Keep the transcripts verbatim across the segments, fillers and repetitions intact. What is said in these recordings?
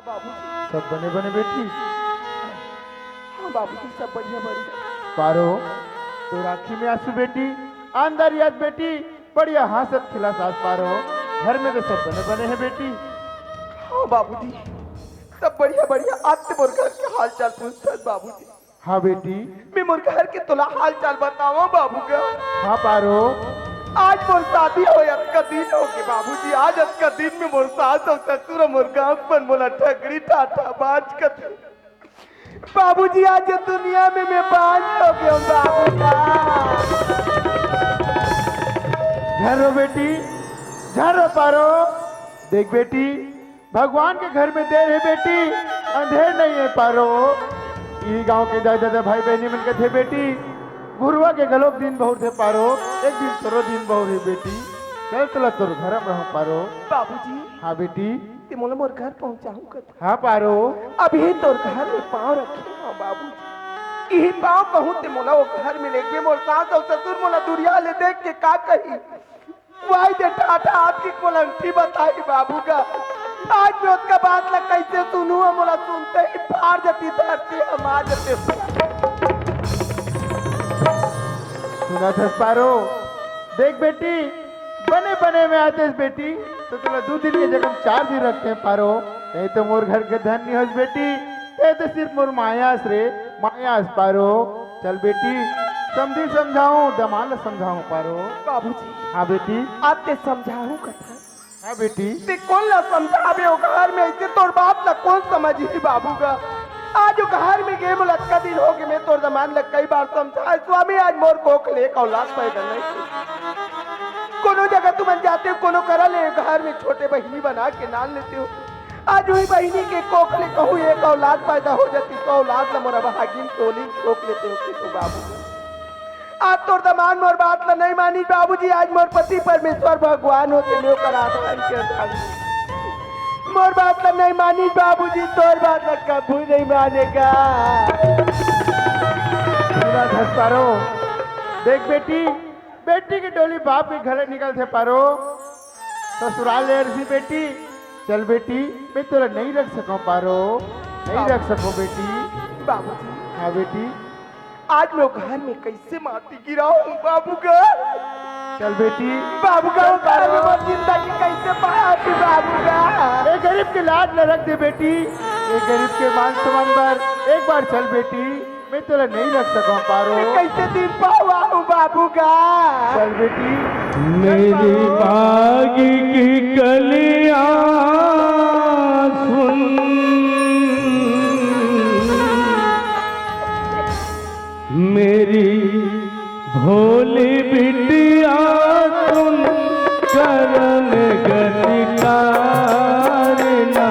बाबूजी। सब बने बने बेटी? हाँ बाबूजी, सब बढ़िया बढ़िया। पारो, तोर आँखी में आंसू बेटी, अंदर याद बेटी, बढ़िया हंसत खिलत हस पारो। घर में तो सब बने बने हे बेटी? हाँ बाबूजी, सब बढ़िया बढ़िया। आज ते मोर घर के हाल चाल पूछथस बाबूजी। हाँ बेटी। मैं मोर घर के तोला हाल चाल बतावंव बाबू गा। हाँ पारो। आज मोर शादी होय अतका दिन होगे बाबूजी, आज अतका दिन में मोर सास अउ ससुर अउ मोर गांव मन मोला ठगरी ठाठा बांझ कथे। बाबूजी, आज ये दुनिया में मैं बांझ होगे हंव बाबू गा। झन रो बेटी, झन रो पारो। देख बेटी, भगवान के घर में देर हे बेटी, अंधेर नइ हे पारो। इही गांव के दाई ददा भाई बहिनी मन कथे बेटी, घुरवा के घलोक दिन बहुत हे पारो, एक दिन तोरो दिन बहुत हे बेटी। चल तोला तोर घर में रहूं पारो। बाबूजी। हाँ बेटी। ते मोला मोर घर पहुंचाहू कथे। हाँ पारो। अभी तोर घर में पांव रखे हंव बाबूजी, इही पांव कहूं ते मोला ओ घर में लेगबे, मोर सास अउ ससुर मोला दुरिहा ले देख के का कही? वाई दे ठाठा हाथ के कोलंठी बताही बाबू गा। आज मैं ओतका बात ला कइसे सुनहूं? मोला सुनते ही फार जती धरती हमार जते। सुनत हस पारो? देख बेटी, बने बने में आतेस बेटी, त तोला दू दिन के जगह चार दिन रखतेंव पारो। नहीं तो मोर घर के धन नइ होस बेटी। ए तो सिर्फ मोर माया अस रे, माया अस पारो। चल बेटी, समधी समझाहूं, दमांद ला समझाहूं पारो। बाबूजी। हाँ बेटी। आज ते समझाहूं कथस। हाँ बेटी। ते कोन ला समझाबे? ओ घर में अइसे तोर बात ला कोन समझही बाबू गा? आज ओ घर में गे मोला अतका दिन होगे, मैं तोर दमांद ला कई बार समझाए, स्वामी, आज मोर कोख ले एक औलाद पैदा नइ हे। कोनो जगह तुमन जाते हो, कोनो करा ले घर में छोटे बहिनी बना के नान लेते हो। आज उही बहिनी के कोख ले कहूं एक औलाद पैदा हो जाती, त औलाद ला मोर अभागिन टोली में ठोक लेते होते तो बाबू। आज तोर दमांद मोर बात ला नइ मानिस बाबूजी, आज मोर पति परमेश्वर भगवान होते, मैं ओकर आधार के आधार। मोर बात ला नइ मानिस बाबूजी, तोर बात ला कभू नइ माने गा। सुनत हस पारो, देख बेटी, बेटी के डोली बाप के घरे निकलथे पारो। ससुराल ले अरसी बेटी, चल बेटी, मैं तोला नइ रख सकंव पारो, नइ रख सकंव बेटी। बाबूजी। हाँ बेटी। आज मैं ओ घर में कइसे माटी गिराहूं बाबू गा? चल बेटी। बाबू गा, ओ घर में मोर जिंदगी कइसे पाहूं बाबू गा? ए गरीब के लाज ला रख दे बेटी, ए गरीब के मान सम्मान बर एक बार चल बेटी। मैं तोला नइ रख सकंव पारो। मैं कइसे दिन पाहूं बाबू गा? चल बेटी। मेरी बागी की कलियां सुन, मेरी भोली बिटिया सुन, करम गति तार ना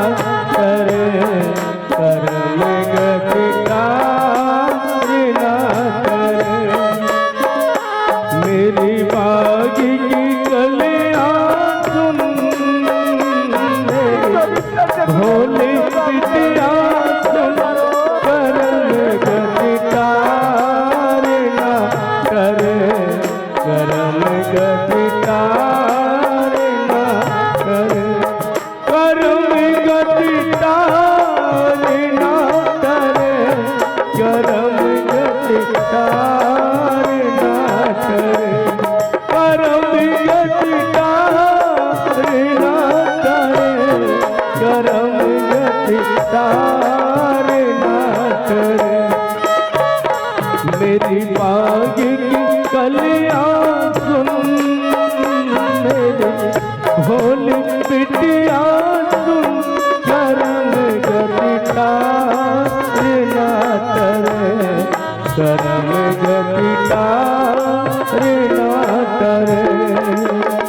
करे। करम गति तार ना करे। मेरी बागी की कलियां सुन, मेरी भोली बिटिया सुन, करम गति तार ना करे। करम गति तार ना करे। करम गति तार ना करे, करम गति तार ना करे, करम गति तार ना करे, करम गति तार ना करे। मेरी बागी की कलियां सुन, मेरी भोली बिटिया सुन, करम गति तार ना करे, करम गति तार ना करे।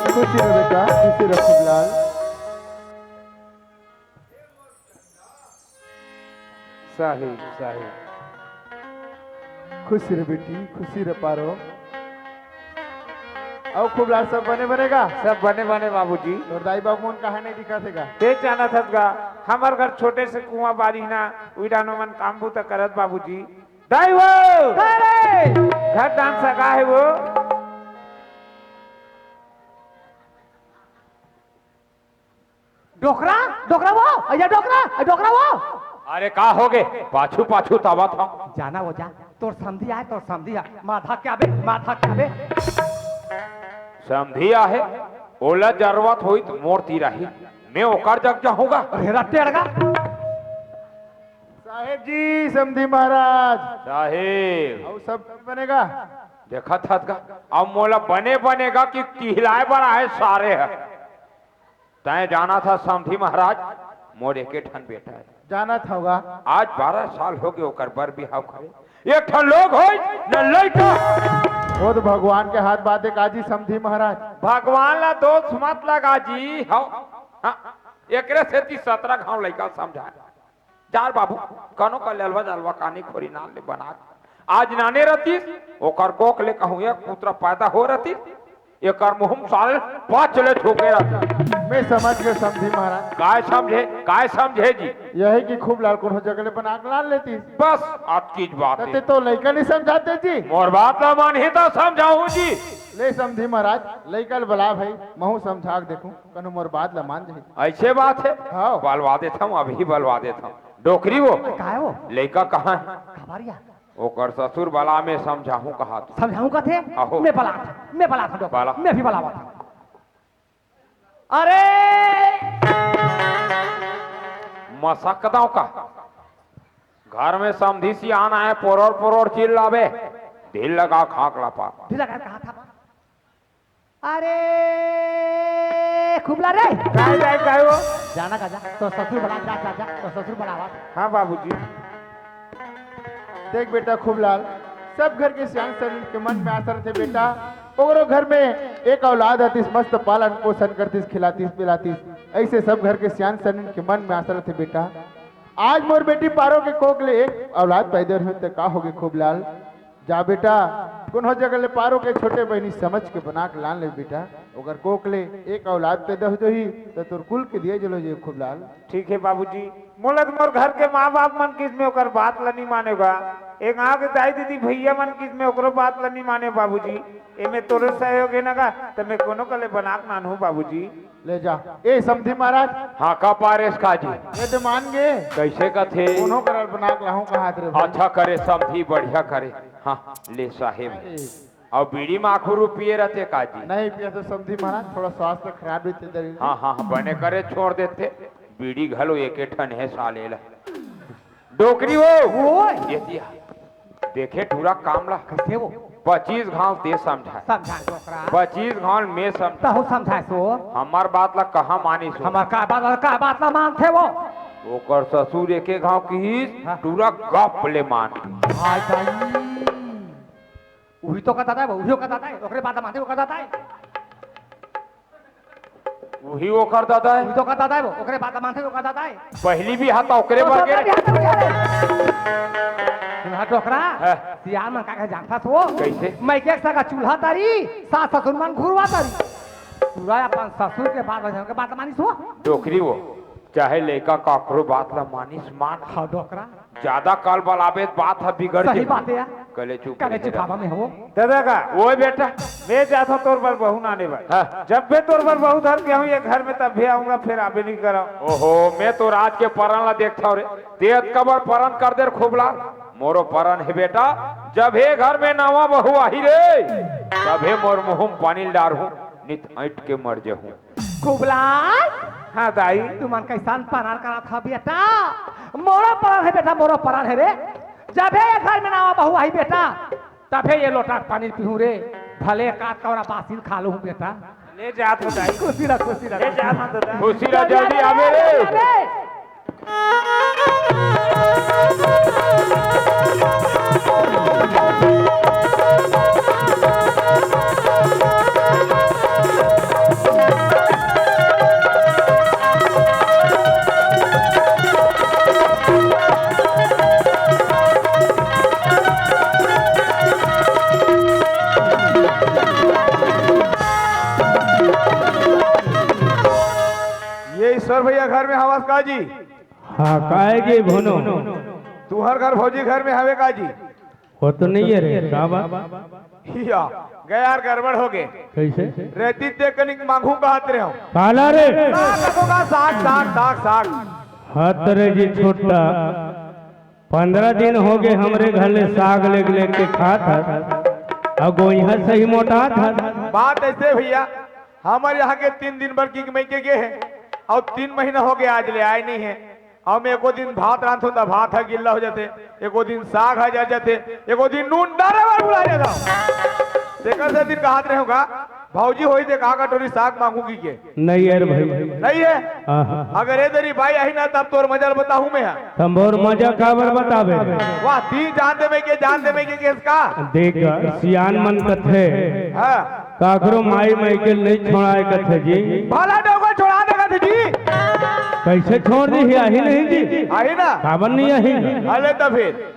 खुशी रहो बेटा, खुशी रहो खूब लाल। साहिब, साहिब। खुशी रह बेटी, खुशी रह पारो। अउ खूब लाल, सब बने बने गा? सब बने बने बाबूजी। तोर दाई बाबू मन कहाँ नइ दिखत हे गा? ते जानत हस गा, हमर घर छोटे से कुआं बारी ना, उही डाहर मन काम बूता करत बाबूजी। दाई हो! अरे! घर दान सगा हे वो। डोकरा, डोकरा वो, अइया डोकरा, अइया डोकरा वो। अरे का होगे? पाछू पाछू त आवत हंव। जाना वो जा, तोर समधी आय, तोर समधी आय। माथा क्या बे, माथा क्या बे? समधी आहे, ओला जरूरत होही त मोर तीर आही, मैं ओकर जग जाहूं गा। अरे रा टेड़गा। साहेब जी, समधी महाराज। साहेब। अउ सब बने गा? देखत हस गा, अब मोला बने बने गा कि किहलाय बर आहे सारे ह। तैं जानत हस समधी महाराज, मोर एके ठन बेटा हे। जानत हंव गा। आज बारह साल होगे ओकर बर बिहाव करे। एक ठन लोग होइस, न लइका। वो तो भगवान के हाथ बात हे का जी समधी महाराज। भगवान ला दोष मत लगा जी, हव। हाँ, एकरे सेती सतरा घांव लइका समझाय। जा रे बाबू, कनो करा ले अलवा जलवा कानी खोरी नान ले बना। आज नाने रतिस, ओकर कोख ले कहूं एक पुत्र पैदा हो रतिस, एकर मुंह म साले पांच ले थूके रतिस। मैं समझ गेंव समधी महाराज। काय समझे, काय समझे जी? यही कि खूबलाल कोनो जगह ले बना के लान लेतिस। बस, अतकीच बात हे। तैं तो लइका नइ समझाते जी। मोर बात ला मानही त समझाहूं जी। ले समधी महाराज, लइका ल बला भई, महूं समझा के देखूं, कनो मोर बात ला मान जाही। अइसे बात हे? हव। बलवा देथंव, अभी बलवा देथंव। डोकरी वो। काय वो? लइका कहां हे? काबर या? ओकर ससुर बला, मैं समझाहूं कहात हंव। समझाहूं कथे? अहो। मैं बलात हंव, मैं बलात हंव डोकरा। बला। मैं अभी बलावत हंव। अरे! मसकदंव का? घर में समधी सियान आय, पोरोर पोरोर चिल्लाबे। ढील लगा खाक ला पा। ढील लगा कहात हंव। अरे खूबलाल रे। काय, काय, काय वो? जाना का जा, तोर ससुर बलात हंव, जा, जा, तोर ससुर बलावत हंव। हाँ बाबूजी। देख बेटा खूबलाल, सब घर के सियान सयान के मन में आसा रथे बेटा, ओकरो घर में एक औलाद आतिस, मस्त पालन पोषण करतिस, खिलातिस, पिलातिस, अइसे सब घर के सियान सयान के मन में आसा रथे बेटा। आज मोर बेटी पारो के कोख ले एक औलाद पैदा होइस त का होगे खूबलाल? जा बेटा, कोनो जगह ले पारो के छोटे बहिनी समझ के बना के लान ले बेटा, ओकर कोख ले एक औलाद पैदा हो जाही, त तोर कुल के दिया जल हो जाही खूबलाल। ठीक हे बाबूजी, मोला त मोर घर के माँ बाप मन किस में ओकर बात ल नी माने गा। ए गाँव के दाई दीदी भैया मन किस में ओकरो बात ल नी माने बाबूजी। एमे तोरो सहयोग हे न गा, त मैं कोनो कले बना के लानहूं बाबूजी। ले जा। ए समधी महाराज। हाँ, का पारेस का जी? ये तो मान गे। कइसे कथे? कोनो करा ल बना के लाहूं कहात रे भाई। अच्छा करे समधी, बढ़िया करे। हाँ, ले साहेब। अउ बीड़ी माखुर पिए रथे का जी? नहीं पिया तो समधी महाराज, थोड़ा स्वास्थ्य खराब रहिथे दरी। हाँ, हाँ, हाँ, बने करे छोड़ देथे। बीड़ी घलो एके ठन हे साले ला। डोकरी वो। ओए। ये दिया। देखे टूरा काम ला। कइसे वो? पच्चीस घांव ते समझाय। समझाय डोकरा। पच्चीस घांव मैं समझाय। तहूं समझाय सो। हमर बात ला कहां मानिस वो? हमर का बात ला, का बात ला मानथे वो? ओकर ससुर एके घांव किहिस, हाँ। टूरा गप ले मान। हाय दाई। उही तो कथस वो, उही कथस, ओकरे बात मानथे, वो कथस। उही ओकर दादा हे। उही तो ओकर दादा हे वो, ओकरे बात मानथे, ओकर दादा हे। पहिली बिहाव त ओकरे बर गे। सुन डोकरा, हाँ। सियान मन का कहे जानथस वो? कइसे? मइके के सगा चूल्हा तरी, सास ससुर मन घुरवा तरी। टूरा अपन ससुर के बात, के बात मानिस वो। डोकरी वो, चाहे लइका काकरो बात ला मानिस मान। हाँ डोकरा। जादा कल बलाबे त बात ह बिगड़ सही जाही। बात हे यार। कले चुप कले रहे चुप रे। हवा में हो। दादा का? ओए बेटा। मैं जात हंव तोर बर बहू लाने बर। हाँ। जब भी तोर बर बहू धर के आहूं ये घर में तब भी आऊंगा, फेर आबे नइ करंव। ओहो, मैं तो राज के परन ला देखत हंव रे। ते अतका बड़ परन कर दे रे खूबलाल। मोरो परन हे बेटा, जब हे घर में नवा बहू आही रे, तभे मोर मुंह म पानी ल डारहूं, नइ त अइंठ के मर जहूं। खूबलाल। हाँ दाई। तुमन कइसन परन करत हव बेटा? मोरो परन हे बेटा, मोरो परन हे रे। जभे ये घर में नवा बहू आही बेटा, तभे ये लोटा के पानी ल पीहूं रे। भले एकाध कौरा बासी ल खा लूहूं बेटा। ले जात हंव दाई। खुशी रह, खुशी रह, ले जात हंव दादा। खुशी रह, जल्दी आबे रे। ये ईश्वर भैया घर में हवस का जी? हाँ, काहे के भुनो? तुहर घर भौजी घर में हवे का जी? वो तो नहीं है रे, का बात? या, गया यार, गड़बड़ हो गए। कैसे? रेती ते कनिक मांगू कहत रहे हो। काला रे? साग लगोगा, साग, साग, साग, साग। हत रे जी छोटा, पंद्रह दिन हो गए हमरे घर ले साग लेके, लेके खात हस, अउ गोइहा सही मोटात हस। बात ऐसे भैया, हमर यहाँ के तीन दिन बर किक मइके गे हे, अउ तीन महीना हो गए आज ले आए नहीं है। अउ मैं एको दिन भात रांधथों त भात ह गिल्ला हो जाथे, एको दिन साग ह जर जाथे, एको दिन नून डारे बर भुला जाथों। तेकर से दिन कहत रहे हों का, भौजी होही ते का कटोरी साग मांगू कहिके। नहीं यार भाई। नहीं है? हाँ, हाँ। अगर ए दरी बाई आही ना, तब तोर मजा ल बताहूं मैं हा। तब मोर मजा काबर बताबे? वाह, ती जान देबे के, जान देबे के केस का? देख, सियान मन कथे, हाँ। काकरो माई मइके नहीं छोड़ाए कथे जी। भला डोको छोड़ा दे कथे जी। कैसे छोड़ दी? आही नहीं जी। आही ना? काबर नहीं आही? अले तो फिर।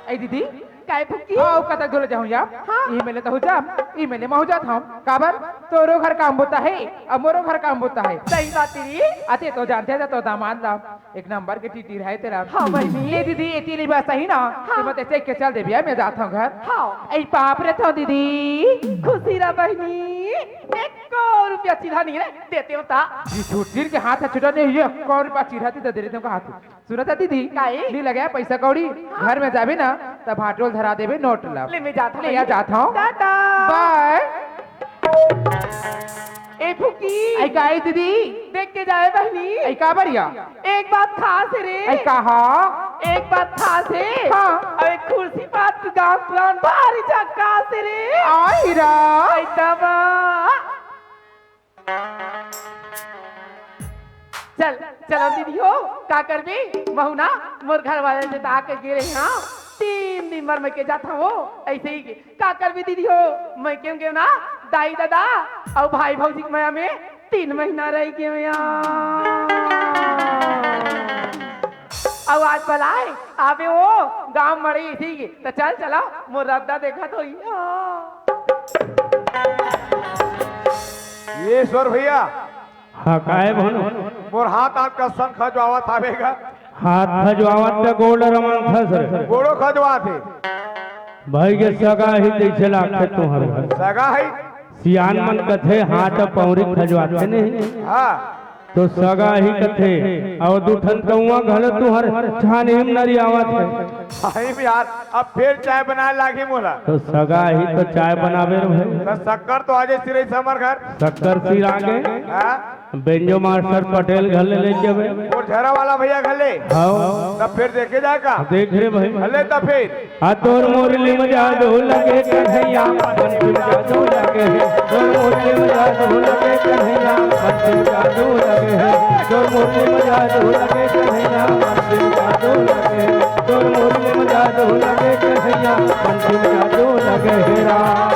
ए दीदी, काय फुकी? हाँ, कतक दूर जाहूं यार? हाँ। ई मेले तहू जा, ई मेले महू जात हूं। काबर? तोरो घर काम होता है, अब मोरो घर काम होता है। सही बात तेरी। अते तो जानते हैं, तो दामाद ला एक नंबर के टीटी रहे तेरा। हाँ, बहिनी। ले दीदी, एती ले बस सही ना? हाँ। ते मत ऐसे के चल देबे, मैं जात हूं घर। हाँ। ए, पाप रे तो दीदी। खुशी रह बहिनी, एको रुपया चिल्हा नहीं रे, देते होता। जी, छुट्टी के हाथ ह छुटा नहीं, ये एको रुपया चिल्हा ती दे रहे तुमको हाथ। सुनत ह दीदी? काई? नहीं लगे पैसा कौड़ी, हाँ। घर में जाबे ना, तब हाथ डोल धरा देबे नोट ला। ले, मैं जात हूं ले, या बहिनी। जात हूं। टाटा। बाय। ए फुकी। आई काई दीदी? देख के जाए बहिनी। आई का बरिया? एक बात खास हे रे। आई कहा? एक बात खास हे। हाँ। अरे खुर्सी पात के गांव पुरान भारी झक्कास हे रे। आई रा। आई तबा। चल, चलो दीदी हो, का करबे? महू ना, मोर घर वाले से ता के गे रहे हंव। तीन दिन बर मइके जात हंव, ऐसे ही का करबे दीदी हो, मइके गेंव ना, दाई ददा अउ भाई भौजी के मया में तीन महीना रह गेंव यार। अउ आज बलाए आबे वो गांव मड़ई इसी की, त चल चला मोर रद्दा देखत होई। ये स्वर भैया, हाँ, काहे बहन? मोर हाथ हाथ का सन खजवावत आवेगा। हाथ खजवावत त गोड़ रमन खस रे। गोड़ो खजवात हे। भाई के सगा ही जैसे लागथे तुहर। सगा ही? सियान मन कथे हाथ पौरी खजवाथे नहीं। हाँ। तो सगा ही कथे, अउ दू ठन तउवा घलो तुहर छानी म नरियावत हे। सही में यार, अब फिर चाय बनाए लागी मोला। तो सगा ही तो चाय बनावे रे भाई। तो शक्कर तो आजे सिरई से हमर घर। शक्कर सिर आगे। हाँ? बेंजो मास्टर पटेल घर ले लेके जाबे। वो झरा वाला भैया घर ले। हाँ। तब फिर देखे जाए का? देख रे भाई। भले तब फिर। आ तोर मुरली में जादू लगे कन्हैया, बंसी में जादू लगे। तोर मुरली में जादू लगे कन्हैया, बंसी में जादू लगे। तोर मुरली में जादू लगे कन्हैया, बंसी में जादू लगे। तोर मुरली में जादू लगे कन्हैया, बंसी में जादू लगे हे राम।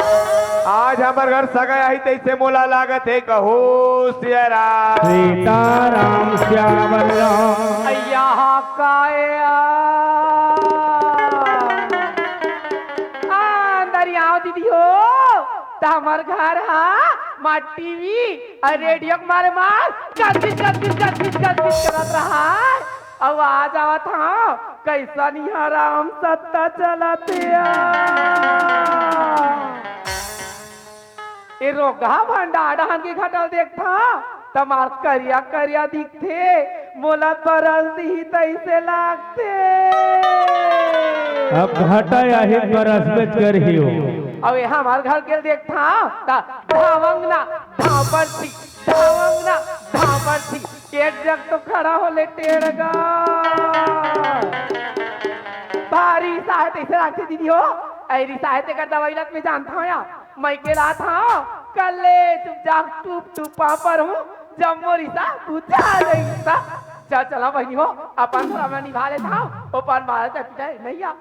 आज हमर घर सगा आही तैसे मोला लागत हे, कहो सिया राम। सीताराम श्याम राम। यहाँ काया। आ, अंदर आओ दीदी हो, त हमर घर हा माटी वी, अउ रेडियो के मारे मार गदगिच गदगिच गदगिच गदगिच करत रहा। अउ आ जावत हा, कैसन इहाँ राम सत्ता चलत हे। ए रोगहा भंडार डहन के घटल देखथा, त मार करिया करिया दिखथे, मोला बरस दिही तइसे लागथे। अब घटा आही बरस बेच कर ही हो। अब ए हमर घर के देखथा, त धावंगना, धाव बरसी, धावंगना, धाव बरसी, एक जग तो खड़ा हो ले टेड़गा। भारी साहे तइसे लागथे दीदी हो, अरे साहे तेकर दवाई लत में जानथा या। मइके लात हंव, कल्ले चुपचाप टूप टूप पापर हूँ, जम्मो रिसा बुझा जाई रिसा। चल चला बहिनी हो, अपन धरम ला निभा लेत हंव, ओपन मारे त पिटाई नइ आ।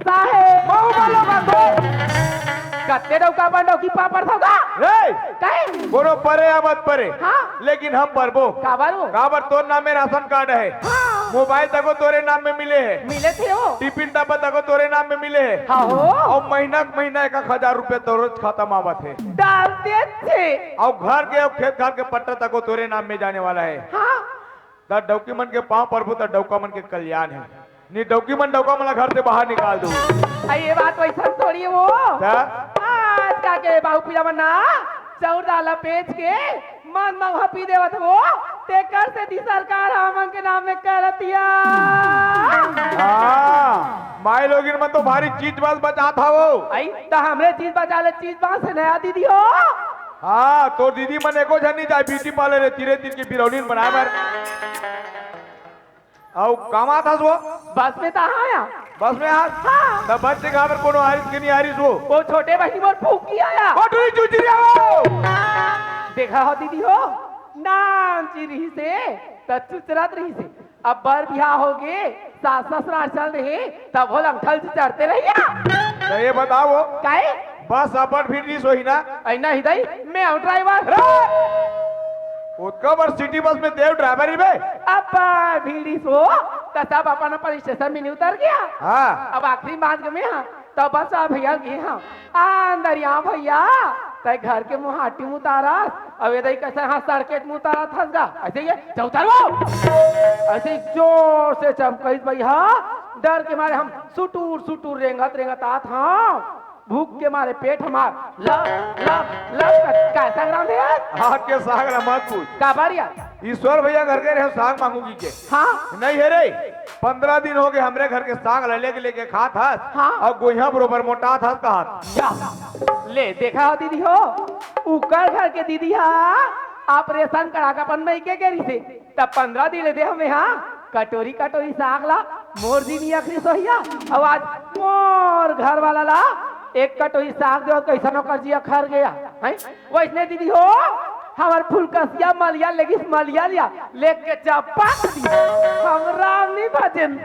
साहेब। बहू बोलो बंदो। कत्ते डौका बंदो की पापर थोगा? रे! काहे? कोनो परे या मत परे। हाँ। लेकिन हम परबो। काबर हो? काबर तोर नामे राशन कार्ड हे। हाँ। मोबाइल तको तोरे नाम में मिले हे। मिले थे वो। टिफिन डब्बा तको तोरे नाम में मिले हे। हाँ हो। अउ महीना के महीना एक एक हजार रुपया तोरे खाता में आवत हे। डाल देथे। अउ घर के अउ खेत खार के पट्टा तको तोरे नाम में जाने वाला हे। हाँ। त डौकी मन के पाँव परबो त डौका मन के कल्याण हे। नी डौकी मन डौका मन ला घर से बाहर निकाल दो। अई ये बात वैसन थोड़ी हे वो। त? आज का के बाहू पीला मन ना चाउर दाल ला बेच के मन मउहा पी देवत हे वो, तेकर सेती सरकार हमन के नाम में करतिया। हाँ, माई लोगिन मन तो भारी चीज बास बचात हवो। अई, त हमरे चीज बचा ले, चीज बास हे नया दीदी हो। हाँ, तोर दीदी मन एको झन नी जाय ब्यूटी पार्लर हे, तीरे तीर के बिरौलिन बनाय बर। अउ कमात हस वो? बस में त आया। बस में हस? हाँ। त बस से कहाँ पर कोनो आरिस के नी आरिस वो? वो छोटे बहिनी मोर फूकी आया। वो टुरी चुचरी आया वो। देखा हो दीदी हो, नान ची रहिसे, त चुचरत रहिसे। अब बर बिहाव होगे, सास ससुरार चल देहे, तब हो लंगठल चुचरते रहिया। त ये बताओ, काहे? बस अब्बड़ भीड़ रहिस होही ना? अई नहीं दई, मैं हूँ ड्राइवर। रे! ओतका बड़ सिटी बस में तें ड्राइवर ही बे? अब्बड़ भीड़ रहिस हो, त सब अपन अपन स्टेशन में नी उतर गया। हाँ। अब आखिरी बात में हाँ, तब बस आ भैया गे हाँ। आ अंदर यहाँ भैया, तैं घर के मुहाटी में उतारस, अब ये दई कैसे हाँ सड़के में उतारत हस गा। अइसे ये, चल उतर वो। अइसे जोर से चमकइस भैया, डर के मारे हम सुटुर सुटुर रेंगत रेंगत आत हन। भूख के मारे पेट हमार लप, लप, लप कर, काय संग्राम दे यार? आग के साग ला मत पूछ। काबर यार? ईश्वर भैया घर के रहे, साग मांगू कहिके। हाँ। नहीं हे रे, पंद्रह दिन होगे हमरे घर के साग ला लेके, लेके खात हस। हाँ। अउ गोइहा बरोबर मोटात हस कहत। या, ले, देखा हो दीदी हो, उकर घर के दीदी हा ऑपरेशन करा के अपन मइके गे रहिसे। त पंद्रह दिन ले दे हमें, हाँ, कटोरी कटोरी साग ला मोर जिनिया खरी सोहिया, अउ आज मोर घर वाला ला एक कटोरी साग दे, कइसन ओकर जिया खर गया, हैं? वइसने दीदी हो, हमर फुलकसिया मलिया लेगिस, मलिया लिया, लेके चपक दी, हम राम नी भजेन।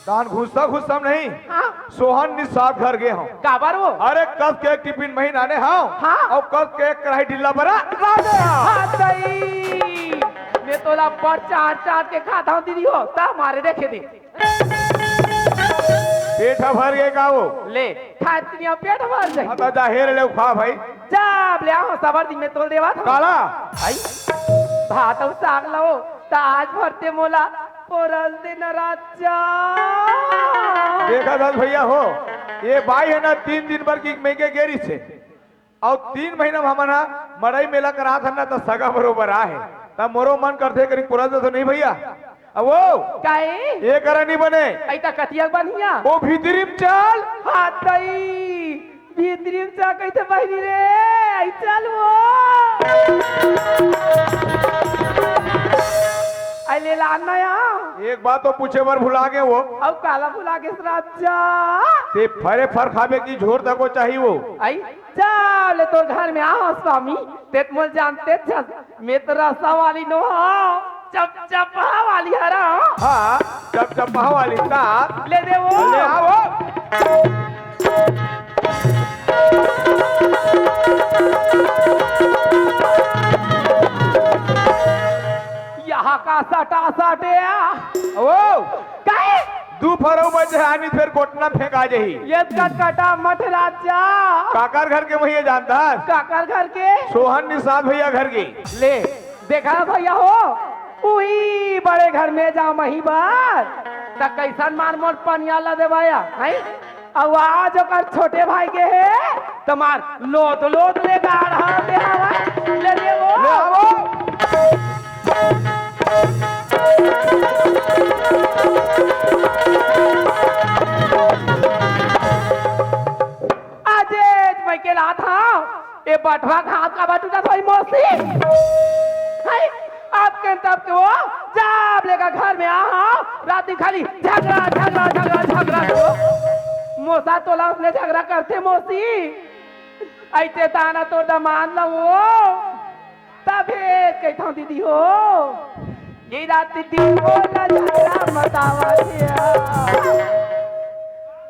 तान घुस्सा घुस्सा में नहीं, हाँ। सोहन निषाद घर गे हंव। काबर वो? अरे, कस के एक टिफिन महीन आने हंव, हाँ। अउ कस के एक कढ़ाई डिल्ला बरा लाने हंव। हाँ, दई। मैं तोला बड़ चाट चाट के खाथंव दीदी हो, त मारे देखे दे। पेट भर गे का वो? ले, खात निया पेट भर जाही। हाँ, त जा हेर ले खा भाई। जा, ले आओ, सबर दिन में तोल देवा था। काला? भाई, भात अउ साग लाओ, त आज भर तें मोला पोरस दे न राजा। देखा दस भैया हो, ये बाई हे ना, तीन दिन बर की मइके गे रहिसे। अउ तीन महीना में हमन हा मड़ई मेला करात हन ना, त सगा बरोबर आहे। त मोरो मन करथे करी पोरस दे तो नहीं भैया। अब वो काहे? ये करा नहीं बने। अई त कतिया बनिया। वो भीतरी में चल। हाँ, तई। भीतरी में जा कहिथे बहिनी रे, अई चल वो। अई ले लान ना या। एक बात तो पूछे बर भुला गे वो। अउ काला भुला गेस राजा? तें फरे फर खाबे कि झोर तको चाही वो? अई, जा ले तोर घर में आ स्वामी, तें त मोला जानते छस। मैं तो रसा वाली नो हंव, चपचपहा वाली हरंव। हाँ, चपचपहा वाली ता। ले दे वो। ले आओ। यहाँ का सटा सटे आ। ओ। काहे? दू फरऊ बजे आनी फेर कोटना फेंका जाही। ये कटकटा मत राजा। काकर घर के भैया जानता? काकर घर के? सोहन निषाद भैया घर के। ले, देखा भैया हो, उही बड़े घर में जा मही बार, त कइसन मार मोर पनिया ला देवाया, हैं? अउ आज ओकर छोटे भाई के हे, त मार लोत लोत ले गाढ़ा दे हवा, ले ले वो। ले आवो। अजेज मैं के लात हंव, ए बटवा घास काबर टूटत होही मौसी? हाय, अब के तब के वो, जब ले का घर में आ हंव, रात दिन खाली झगरा, झगरा, झगरा, झगरा करो। मोसा तोला उसने झगरा करथे मौसी। अइसे ताना तोर दमांद ला वो। तभे कहिथंव दीदी हो, ये रात दिन मोर ला झगरा मत आवा दिया।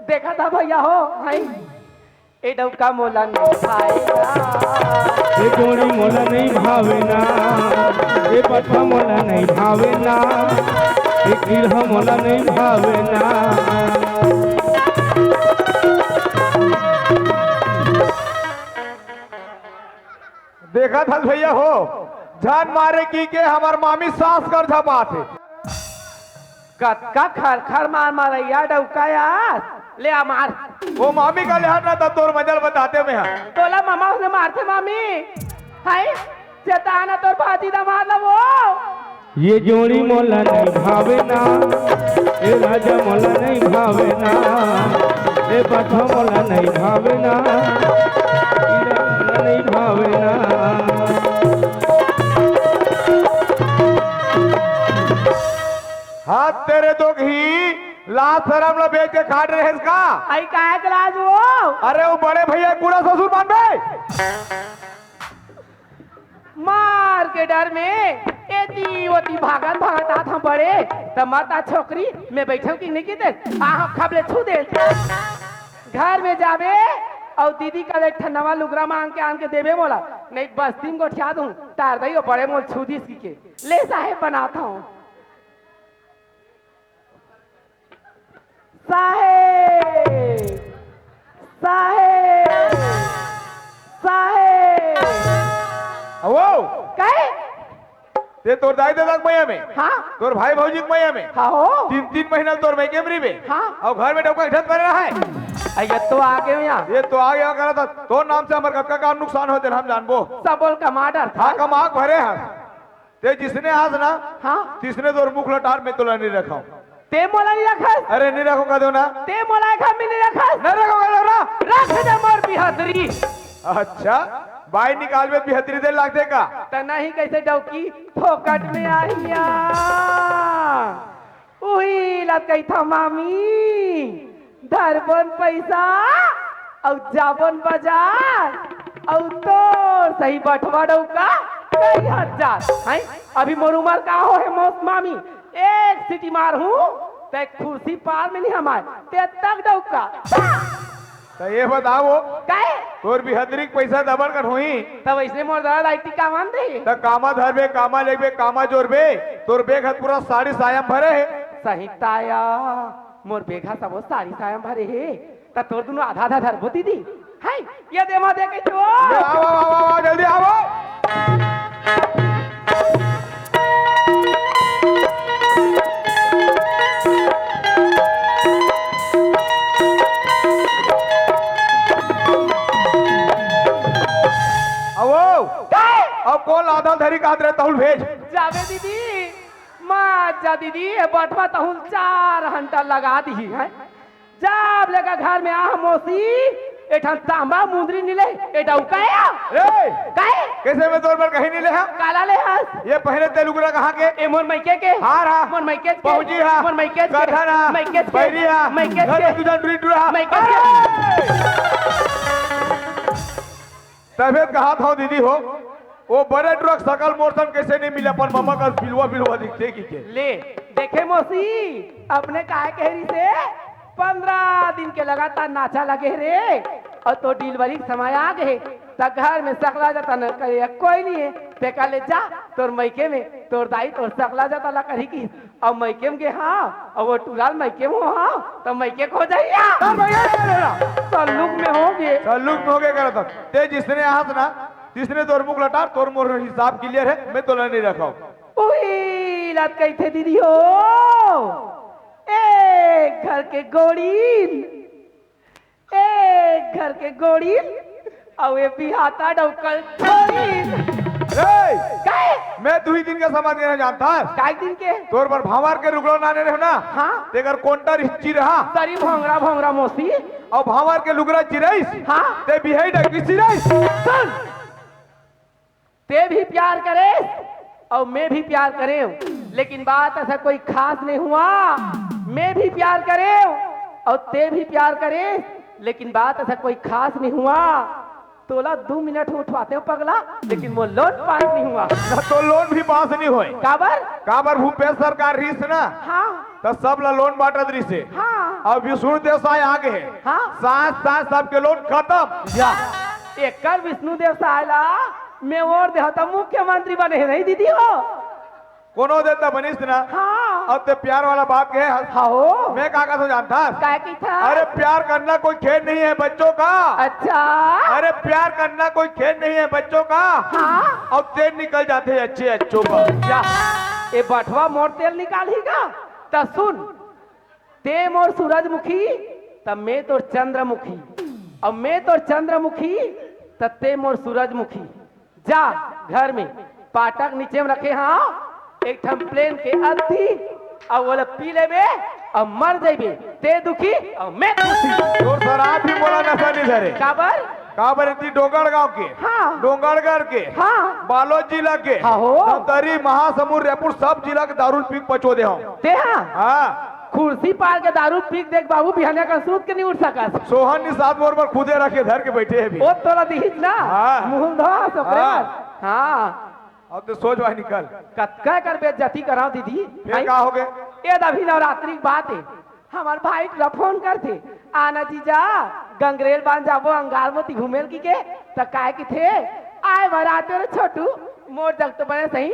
देखा था भैया हो, हाय, ए डौका मोला नहीं भाएगा। ए जोड़ी मोला नहीं भावेना, ए पट्ठा मोला नहीं भावेना। ए कीड़ा मोला नहीं भावे ना। देखत हस भैया हो, झन मारे कहिके हमर मामी सास कर झपात हे। कतका खर खर मार मारइया डउका यार, ले आ मार। ओ मामी का ले हट ना, त तोर मजा ल बतातेंव मैं हा। तोला ममा उसने मारथे मामी, हाय, चेताना तोर भाजी दा मार ला वो। ये जोड़ी मोला नहीं भावे ना, ए राजा मोला नहीं भावे ना, ए बथवा मोला नहीं भावे ना, कीड़ा मोला नहीं भावे ना। हाथ तेरे तो घी, लाज शरम ल बेच के खाट रहेस का? अई काय के लाज वो? अरे वो बड़े भैया कूड़ा ससुर मानबे। मार के डर में एती ओती भागत भागत आत हंव बड़े, त मत आ छोकरी, मैं बइठंव कि नहीं किते, आहा खब ले छू दे। घर में जाबे अउ दीदी का ले एक ठन नवा लुगरा मांग के आन के देबे मोला, नहीं बस्ती में गोठिया दूं, तार दई ओ बड़े मोल छू दिस कहिके। ले साहेब बनात हंव। साहेब, साहेब, साहेब। अवो, काय? ते तोर दाई ददा के मया में, हाँ। तोर भाई भौजी के मया में, हाँ हो। तीन तीन महीना तोर मइके में रहिबे, हाँ। अउ घर में डउका के ढत बने रहा है। अइया तो आगे में आ। ये तो आगे आ करत हस, तोर नाम से हमर कतका काम नुकसान होथे हम जानबो। सब बोल कमा डर। हाँ, कमा के भरे हस। ते जिसने हस ना, हाँ। तिसने तोर मुख लटार में तोला नहीं रखंव। ते मोला नहीं रखस? अरे नहीं रखंव कह देंव ना। ते मोला एखर में नहीं रखस? नहीं रखंव कह देंव ना। रख दे मोर बिहतरी। अच्छा, बाई निकालबे बिहतरी दे लागथे का? त नहीं कइसे डउकी फोकट में आइया। उही ला कहिथंव मामी, धरबोन पइसा अउ जाबोन बजार, अउ तोर सही बंटवा डउका कई हजार। हैं? अभी मोर उमर का हो हे मोस मामी, एक सीटी मारहूं त एक खुरसी पार में नहीं हमाय, ते तक डउका। त ये बताओ, काय? तोर बिहतरी के पइसा दबड़ कन होही। त वइसने मोर ददा लाइती कामा दे। त कामा धरबे, कामा लेगबे, कामा जोरबे, तोर बेग ह पूरा साड़ी साया म भरे हे। सही ताया, मोर बेग ह सबो साड़ी साया म भरे हे। त तोर दुनो आधा आधा धरबो दीदी। हाय, ये दे मा दे के छो। ले, आओ, आओ, आओ, आओ, जल्दी आओ। अवो, काय? अब कोन लादल धरी कात रे तहुल भेज। जाबे दीदी, मत जा दीदी, ए बंटवा तहुल चार घंटा लगा दिही, हैं? जब लेका घर में आह मोसी, ए ठन तांबा मुंदरी नी ले, ए डउका ए। ए! काय? कइसे मैं तोर बर कहीं नहीं ले हा? काला ले हस? ये पहिरे ते लुगरा कहाँ के? ए मोर मइके के। हार हा। मोर मइके के। पहुँची हा। मोर मइके के। करधन हा। मइके के। बैरी हा। मइके घर के। में तुझा डुरी डुरा हा। मइके के। अरे! तभे कहात हंव दीदी हो, ओ बड़े टुरा के सकल मोर सन कइसे नहीं मिले, अपन ममा कस बिलवा बिलवा दिखथे कहिके। ले, देखे मोसी, अपने काय कहे रिसे, पंद्रह दिन के लगातार नाचा लगे रे, अउ तोर डिलीवरी के समय आ गे, त घर में सकला जतन करे कोई नहीं हे, तेकर ले जा, तोर मइके में, तोर दाई तोर सकला जतन ला करही कहिस, अउ मइके में गे हंव, अउ ओ टुरा ल मइके में हो हंव, त मइके के हो जाही या। अरे भैया, अरे, अरे। सल्लुक में हो गे। सल्लुक में हो गे करत हंव। ते जिसने आहस ना, तिसने तोर मुख लटार, तोर मोर हिसाब clear हे, मैं तोला नहीं रखंव। उही ला कहिथे दीदी हो, एक घर के गोड़ीन, एक घर के गोड़ीन, अउ ए बिहाता डउका ल छोड़ीन। ए! काय? मैं दुई दिन के समझ गया जानथस। काय दिन के? तोर बर भांवर के लुगरा लाने रहेंव ना? हाँ। तेकर कोंटा रिस चिरहा। सरी भोंगरा भोंगरा मोसी। अउ भांवर के लुगरा चिरइस। हाँ। ते बिहाई डगरी चिरइस। सुन। ते भी प्यार करेस अउ मैं भी प्यार करेंव, लेकिन बात अइसा कोई खास नहीं हुआ। मैं भी प्यार करेंव अउ ते भी प्यार करेस, लेकिन बात अइसा कोई खास नहीं हुआ। तोला दू मिनट में उठवातेंव पगला, लेकिन मोर loan pass नहीं हुआ। ना तो loan भी pass नहीं होय। काबर? काबर भूपेश सरकार रिहिस ना, हाँ। त सब ला loan बांटत रिहिसे। हाँ। अब विष्णु देव साय आ गे हे। हाँ। साथ साथ सबके loan खतम। या। एकर विष्णु देव साय ला मैं वोट देहंव त मुख्यमंत्री बने हे नहीं दीदी हो। कोनो दे त बनिस ना। हाँ। अब ते प्यार वाला बात कहे हस। हाँ हो। मैं का कहत हूँ जानथस? काय कहिथस? अरे प्यार करना कोई खेल नहीं है बच्चों का। अच्छा। अरे प्यार करना कोई खेल नहीं है बच्चों का। हाँ। अब तेल निकल जाते हैं अच्छे अच्छों का। या, ए बठवा मोर तेल निकालही का? त सुन, ते मोर सूरजमुखी, त मैं तोर चंद्रमुखी, अउ मैं तोर चंद्रमुखी, त ते मोर सूरजमुखी। जा घर में, पाटा के नीचे में रखे हँव एक ठन प्लेन के अद्धी, अउ ओला पी लेबे अउ मर जइबे, ते दुखी अउ मैं खुशी। तोर शराब भी मोला नशा नहीं धरे। काबर? काबर इतनी डोंगरगांव के, हाँ। डोंगरगढ़ के, हाँ। बालोद जिला के, हाँ हो। धमतरी, महासमुंद, रायपुर, सब जिला के दारू पी के पचो दे हँव। ते हाँ। हाँ। खुर्सी पार के दारू पी के देख बाबू, बिहनिया कन सूत के नहीं उठ सकस। सोहन निषाद मोर बर खुदे रखे धर के बैठे हे अभी। ओ तोला दिहिस ना? हाँ। मुंह धोआ सफरे हाँ। बर। हाँ। अब तो सोच बाहर निकल। कतका कर बेइज्जती कराओ दीदी। फिर का होगे? ए अभी नवरात्रि के बात हे, हमर भाई ला फोन करथे, आना जीजा, गंगरेल बांध जाबो, अंगार मोती घूमेल की के, त काय किथे, आय बराते रे छोटू, मोर जग तो बने सही